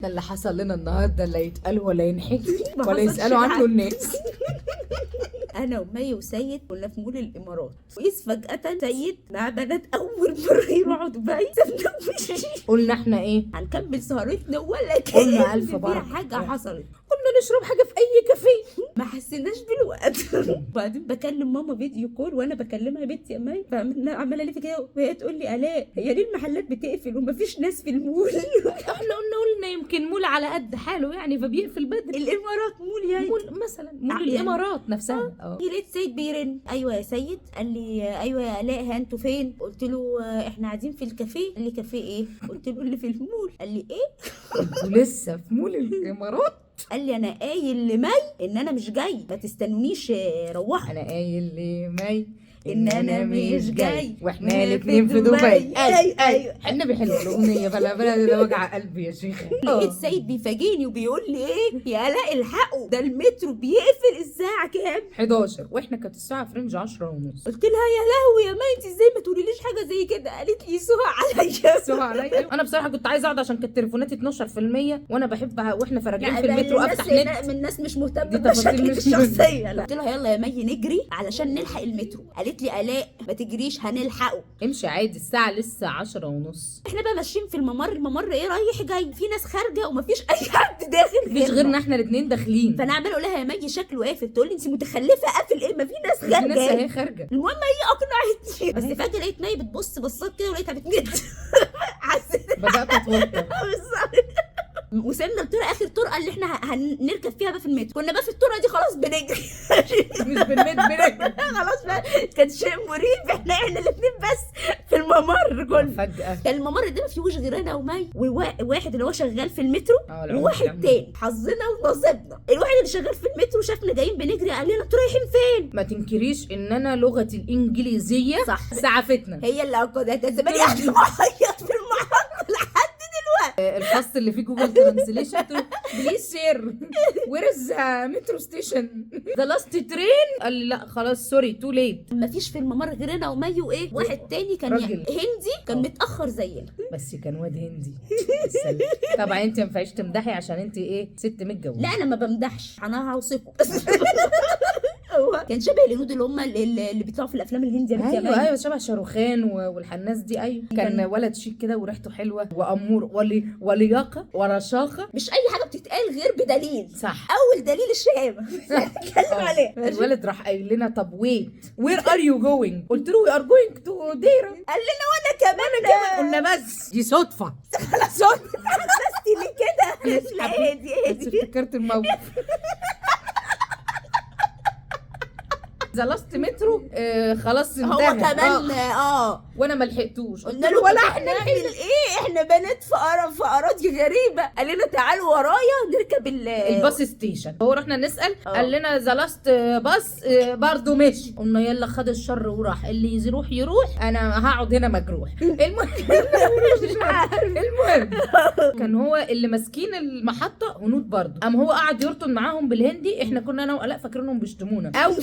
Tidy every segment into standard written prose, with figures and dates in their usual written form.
ده اللي حصل لنا النهارده لا يتقال ولا ينحكي ما ولا حصلش يسألوا عنه حاجة. الناس. انا ومي وسيد كنا في مول الامارات، واذ فجاة سيد مع بنات اول مرة يروحوا دبي سابنا ومشي. قلنا احنا ايه؟ هنكمل سهرتنا ولا كأن قلنا ألف في بركة. حاجة حصلت. قلنا نشرب حاجة في اي كافيه. ما حسيناش بالوقت. وبعدين بكلم ماما video call وانا بكلمها بنتي يا مي، فعماله الف كده وهي تقول لي الاء هي ليه المحلات بتقفل ومفيش ناس في المول؟ احنا قلنا يمكن مول على قد حاله يعني فبيقفل بدري. الامارات مول يعني. مول مثلا، مول يعني. الامارات نفسها. لقيت سيد بيرن، ايوه يا سيد، قال لي ايوه يا الاء ها انتوا فين؟ قلت له احنا قاعدين في الكافيه. قال لي كافيه ايه؟ قلت له اللي في المول. قال لي ايه؟ انتوا لسه في مول الامارات؟ قال لي انا قايل لمي ان انا مش جاي، ما تستنونيش، روحوا. انا قايل لمي ان انا مش جاي واحنا الاثنين في دبي. ايوه ايوه. النبي حلوة الاغنيه، بلا بلا ده وجع قلبي يا شيخه. لقيت سيد بيفاجئني وبيقول لي ايه يا الاء الحقوا ده المترو بيقفل الساعة كام؟ 11 واحنا كانت الساعة في range 10 ونص. قلت لها يا لهوي يا مي انت ازاي ما تقوليليش حاجة زي كده؟ قالت لي سهى عليا. سهى عليا. انا بصراحة كنت عايزه اقعد عشان كانت تليفوناتي 12% وانا بحب واحنا راجعين في المترو افتح نت. من الناس مش مهتمة دي تفاصيل بمشاكلك مش مهمة. الشخصية. لا قلت لها يلا يا مي نجري علشان نلحق المترو. قالت لي الاء ما تجريش هنلحقه. امشي عادي الساعة لسه 10 ونص. احنا بقى ماشيين في الممر، الممر ايه رايح جاي، في ناس خارجه ومفيش اي حد داخل مفيش غيرنا احنا الاثنين داخلين. فانا عماله اقول لها يا مي شكله قافل، تقول لي انت متخلفة قافل ايه ما في ناس في ناس خارجه. اهي خارجه. المهم هي اقنعتني، بس فجاة لقيت مي بتبص بصات كده ولقيتها بتمد. حسيت بدات اتوتر. بالظبط. وصلنا لطرقه اخر طرقه اللي احنا هنركب فيها بقى في المترو، كنا بقى في الطرقه دي خلاص بنجري. مش بنمد بنجري خلاص بقى كان شيء مريب، احنا الاثنين بس في الممر كله. فجاة كان الممر ده ما فيهوش غير انا ومي وواحد اللي هو شغال في المترو العمر وواحد العمر. تاني. حظنا ونصيبنا الواحد اللي شغال في المترو شافنا جايين بنجري قال لنا انتوا رايحين فين؟ ما تنكريش ان انا لغتي الانجليزية صح. سعفتنا. هي اللي انقذتها زمان، قاعدة بعيط في المحطة لحد دلوقتي. الفصل اللي فيه Google Translation please sir where is metro station the last train. قال لي لا خلاص sorry too late. ما فيش في الممر غير انا ومي وايه واحد تاني كان راجل. هندي كان متاخر زينا. بس كان واد هندي. طبعا انت ما ينفعش تمدحي عشان انت ايه ست متجوزة. لا انا ما بمدحش، انا هوصفه. هو كان شبه الهنود اللي هم اللي بيطلعوا في الافلام الهندية. ايوه ايوه شبه شاروخان والحناس دي. ايوه كان ولد شيك كده وريحته حلوة وامور ولياقه ورشاقه. مش اي حاجة بتتقال غير بدليل. صح. اول دليل الشهامه نتكلم عليه. الولد راح قايل لنا طب wait where are you going؟ قلت له we are going to ديرة. قال لنا وانا كمان. قلنا بس دي صدفة. صدفة بس ليه كده؟ لا اهدي بس اهدي. افتكرت الموقف. the last metro خلاص هو انتهى. كمان وانا ما لحقتوش. قلنا له ولا طب احنا نعمل ايه؟ احنا بنات في اراضي غريبة. قال لنا تعالوا ورايا نركب ال bus station. هو رحنا نسال قال لنا the last bus برضه مشي. قلنا يلا خد الشر وراح، اللي يروح يروح، انا هقعد هنا مجروح. المهم المهم كان هو اللي ماسكين المحطة هنود برضه، قام هو قعد يرطن معاهم بالهندي. احنا كنا انا والاء فاكرينهم بيشتمونا او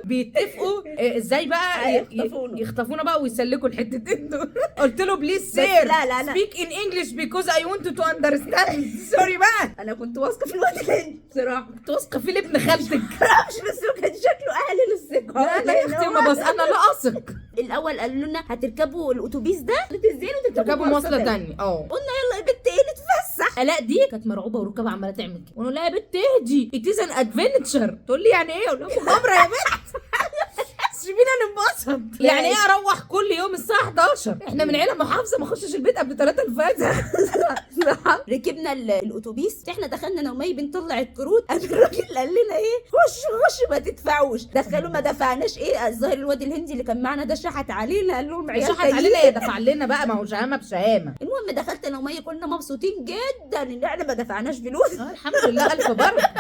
بيتفقوا ازاي بقى يخطفونا. يخطفونا بقى ويسلكوا الحتتين دول. قلت له please بس sir لا، لا، لا. speak in English because I want to understand. sorry بقى انا كنت واثقة في الواد الهندي بصراحة. كنت واثقة في ابن خالتك. معرفش بس هو كان شكله اهل للثقة. لا لا يا اختي ما بس انا لا اثق. الاول قالوا لنا هتركبوا الاتوبيس ده تنزلوا تركبوا تركبوا مواصلة ثانية. قلنا يلا يا بنت ايه نتفسح. الاء دي كانت مرعوبه وركبها عماله تعمل كده، ونقول لها يا بنت اهدي it is an adventure. تقول لي يعني ايه؟ اقول لها مغامرة يا بنت سيبينا ننبسط. يعني ايه اروح كل يوم الساعة 11؟ احنا من عيله محافظة ما اخشش البيت قبل 3 الفجر. ركبنا الاتوبيس، احنا دخلنا انا ومي بنطلع الكروت، قام الراجل قال لنا ايه خش خش ما تدفعوش. دخلوا ما دفعناش. ايه الظاهر الواد الهندي اللي كان معانا ده شحت علينا، قال لهم عيال شحت تايهين. علينا يا دفع لنا بقى، ما هو شهامه بشهامه. المهم دخلت انا ومي كنا مبسوطين جدا ان احنا ما دفعناش فلوس. الحمد لله الف بركة.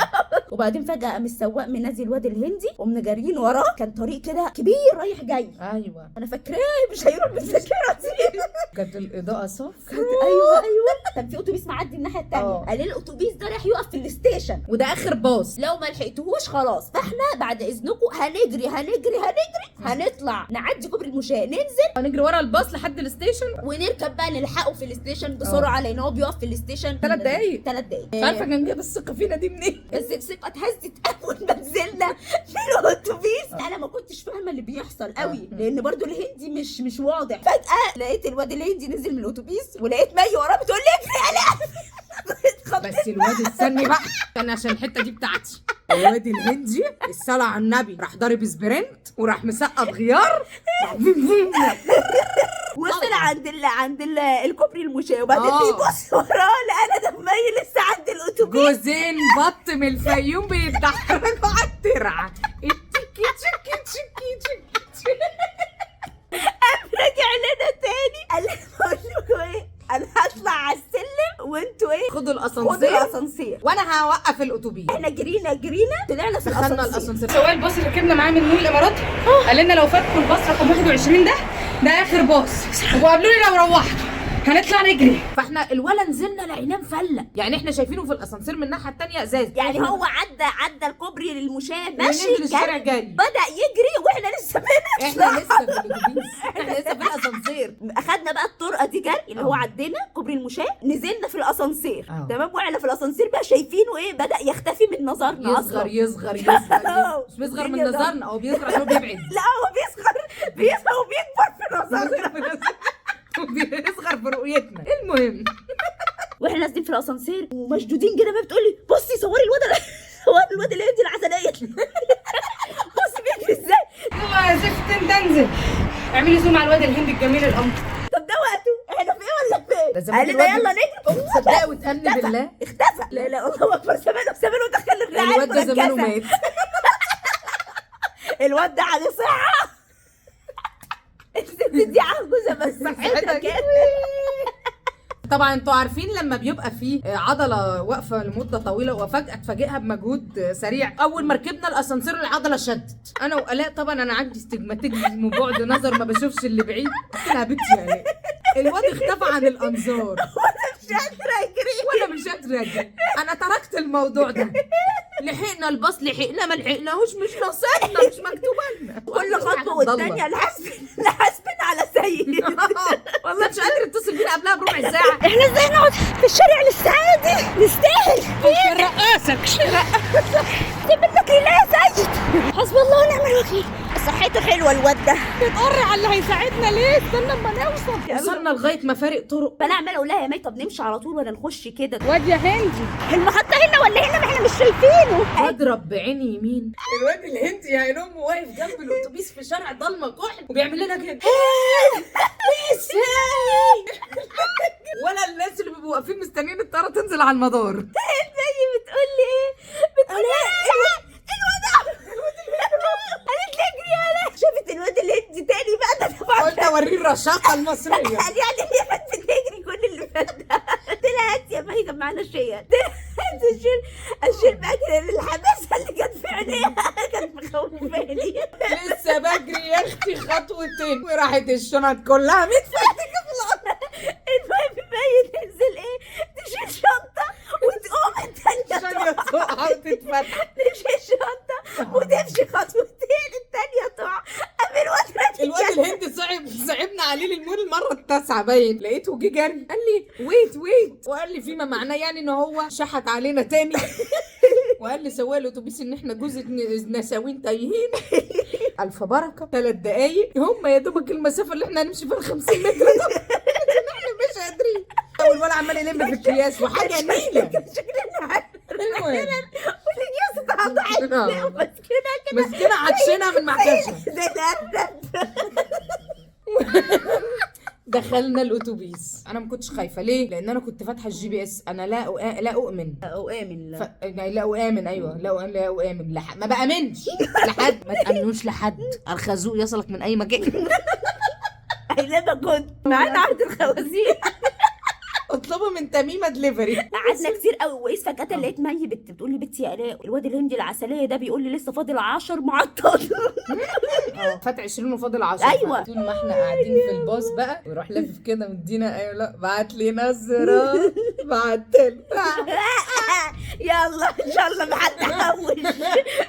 وبعدين فجاة قام السواق منزل الواد الهندي وقمنا جاريين وراه. كان طريق كده كبير رايح جاي. ايوه انا فاكراه مش هيروح بالذاكرة دي. كانت الاضاءة صف. ايوه ايوه. كان في اتوبيس معدي الناحية الثانية. قال لنا الاتوبيس ده رايح يقف في ال station وده اخر باص، لو ما لحقتوهوش خلاص. فاحنا بعد اذنكم هنجري هنجري هنجري، هنطلع نعدي كوبري المشاة، ننزل هنجري ورا الباص لحد ال station ونركب بقى نلحقه في ال station بسرعة، لان هو بيقف في ال station 3 دقايق. 3 دقايق. مش عارفه كان جايب الثقة فينا دي منين، بس الثقة اتهزت اول ما نزلنا من الاتوبيس. انا ما كنتش فاهمه اللي بيحصل قوي، لان برضو الهندي مش واضح. فجاة لقيت الواد الهندي نزل من الاتوبيس، ولقيت مي وراه بتقول لي اجري يا لا. بس الواد استني بقى، انا عشان الحتة دي بتاعتي. الواد الهندي الصلاة على النبي راح ضارب sprint وراح مسقط غيار، وصل عند الكوبري المشاة، وبعدين بيبص وراه لقى ده مي لسه عند الاتوبيس. جوزين بط من الفيوم بيتدحرجوا على الترعه، التيكي تشكي تشكي تشكي. رجع لنا تاني قال لنا بقول لكم ايه، انا هطلع على السلم وانتوا ايه خدوا الاسانسير، خدوا الاسانسير وانا هوقف الاتوبيس. احنا جرينا جرينا طلعنا في الاسانسير. سواق الباص اللي ركبنا معاه من مول الامارات قال لنا لو فاتكم الباص رقم 21 ده اخر باص، وقابلوني لو روحتوا هنطلع نجري. فاحنا الولا نزلنا لقيناه مفلق، يعني احنا شايفينه في الاسانسير من الناحية الثانية ازاز، يعني هو عدى الكوبري للمشاة ماشي ونزل الشارع جري، بدا يجري واحنا لسه بنطلع، احنا لسه في الاتوبيس، احنا لسه في الاسانسير. اخدنا بقى الطرقه دي جري اللي هو عدينا كوبري المشاة، نزلنا في الاسانسير تمام، واحنا في الاسانسير بقى شايفينه ايه بدا يختفي من نظرنا، يصغر يصغر يصغر، مش بيصغر من نظرنا، هو بيصغر عشان هو بيبعد، لا هو بيصغر وبيكبر في نظرنا، بيصغر في رؤيتنا. المهم واحنا نازلين في الاسانسير ومشدودين كده، ما بتقولي بصي صوري الواد، صوري الواد الهندي العسليه، بصي بيجري ازاي. يلا يا زفت انت انزل، اعملي zoom على الواد الهندي الجميل القمر. طب ده وقته، احنا في ايه ولا في ايه؟ قال لنا يلا نجري. صدقوا وتأمني بالله اختفى. لا لا الله اكبر، زمانه دخل الرعاية الواد ده زمانه مات، الواد ده عليه صحة. الست دي عجوزه بس صحتها كده. طبعا انتوا عارفين لما بيبقى فيه عضلة واقفة لمدة طويلة وفجاة تفاجئها بمجهود سريع، اول ما ركبنا الاسانسير العضلة شدت. انا والاء طبعا انا عندي استجماتيزم وبعد نظر، ما بشوفش اللي بعيد. قلت لها بنتي يا الاء الواد اختفى عن الانظار وانا مش قادرة اجري، وانا مش قادرة اجري، انا تركت الموضوع ده. لحقنا الباص، لحقنا ما لحقناهوش، مش نصيبنا، مش مكتوبة لنا. كل خطوة والثانية لحاسبين على سيد. والله مش قادر اتصل بينا قبلها بربع ساعة. احنا ازاي نقعد في الشارع للساعة دي؟ نستاهل. رقاصك رقاصك منك لله يا سيد، حسبي الله ونعم الوكيل. صحته حلوة الواد ده. بتقر على اللي هيساعدنا ليه؟ استنى اما نوصل. وصلنا لغاية مفارق طرق. فانا عماله اقول لها يا مي طب نمشي على طول ولا نخش كده؟ واد يا هندي المحطة هنا ولا هنا؟ ما احنا مش شايفينه. اضرب بعيني يمين، الواد الهندي يا عين امه واقف جنب الاتوبيس في شارع ضلمة كحل وبيعمل لنا كده ولا الناس اللي بيبقوا واقفين مستنيين الطيارة تنزل على المدار. مي بتقول لي ايه؟ بتقول لي الواد قالت لي اجري يا شافت الواد الهندي تاني بقى ده طبعا. قلت اوريه الرشاقه المصرية. قال يعني هي كانت بتجري كل اللي فات ده. قلت لها هاتي يا مي كان معانا شيل، هاتي الشيل، الشيل بقى كده الحماسة اللي كانت في عينيها كانت مخوفاني. لسه بجري يا اختي خطوتين وراحت الشنط كلها متفرتكه في الارض. المهم مي تنزل ايه، تشيل شنطه وتقوم التانية تقع وتتفتح، تشيل شنطه وتمشي خطوتين التانية تقع. قام الواد الهندي صعبنا عليه للمول المرة التاسعة باين، لقيته جه جري قال لي wait wait، وقال لي فيما معناه يعني ان هو شحت علينا تاني، وقال لي سواق الاتوبيس ان احنا جوزة نساوين تايهين. الف بركة، 3 دقايق هم يا دوبك المسافة اللي احنا هنمشي فيها 50 متر دول، احنا مش قادرين. والولد عمال يلم في الاكياس وحاجه نيله. شكلنا المهم والاكياس اتقطعت وماسكينها كده، ماسكينها عطشانة من معكشها زي الارنب. دخلنا الاتوبيس، انا ما كنتش خايفة. ليه؟ لان انا كنت فاتحة ال GPS. انا لا اؤمن اؤمن لا اؤمن، ايوه لا اؤمن ما بامنش لحد، ما تامنوش لحد، الخازوق يصلك من اي مكان. اينما كنت معانا عهد الخوازيق. اطلبوا من تميمه دليفري. قعدنا كتير قوي، وقيس فجاة لقيت مي بتقول لي بنتي يا الاء الواد الهندي العسليه ده بيقول لي لسه فاضل 10 محطات. فات 20 وفاضل 10. أيوة. طول ما احنا قاعدين في الباص بقى ويروح لافف كده مدينا، ايوه لا بعت لي نظره، بعت له. يلا ان شاء الله ما حد حوش.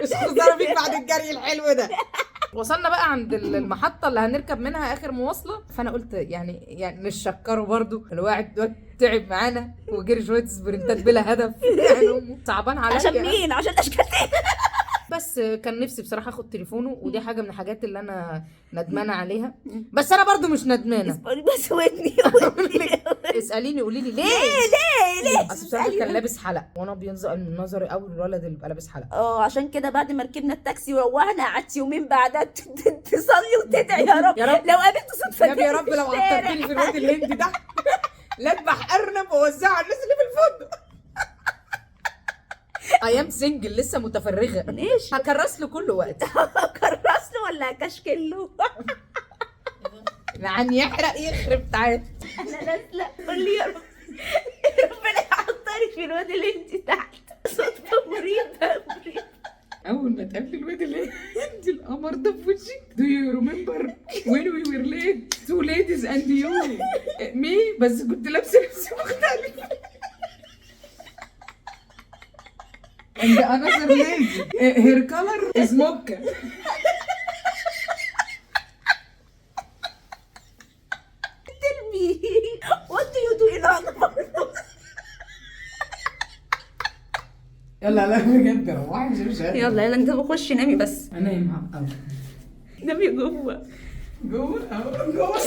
مش خسارة فيك بعد الجري الحلو ده. وصلنا بقى عند المحطة اللي هنركب منها آخر مواصلة، فأنا قلت يعني نشكره برضو، الواحد ده تعب معانا وجري شوية سبرنتات بلا هدف، يعني أمه صعبان عليا. عشان مين؟ عشان اشكال. بس كان نفسي بصراحة اخد تليفونه، ودي حاجة من الحاجات اللي أنا ندمانة عليها، بس أنا برضو مش ندمانة. بس ودني اسأليني قولي لي ليه؟ ليه ليه؟ أصل بصراحة كان لابس حلق، وأنا بينزق من نظري أوي الولد اللي بيبقى لابس حلق. عشان كده بعد ما ركبنا التاكسي وروحنا قعدت يومين بعدها تصلي وتدعي يا رب يا رب. لو قابلته صدفة يا رب لو في الشارع. عطرتني في الواد الهندي ده لا اذبح ارنب واوزعه على الناس اللي في الفندق. I am single لسه متفرغه. ماشي. هكرس له كل وقت. كرس له ولا هكشكل له؟ يعني يحرق يخرب. تعال انا نازله قول لي يا رب ربنا يحطني في الواد الهندي تحت. صدفة مريبه مريبه. اول ما تقابلي الواد الهندي القمر ده في وشك، do you remember when we were late two ladies and you me، بس كنت لابسه لبس مختلف and another lady her color is mocha. Tell me what do you do in London؟ يلا لا بجد روحي مش قادرة. يلا يلا انت بخش نامي بس. انا يا معقد نامي جوه. جوه اهو جوه.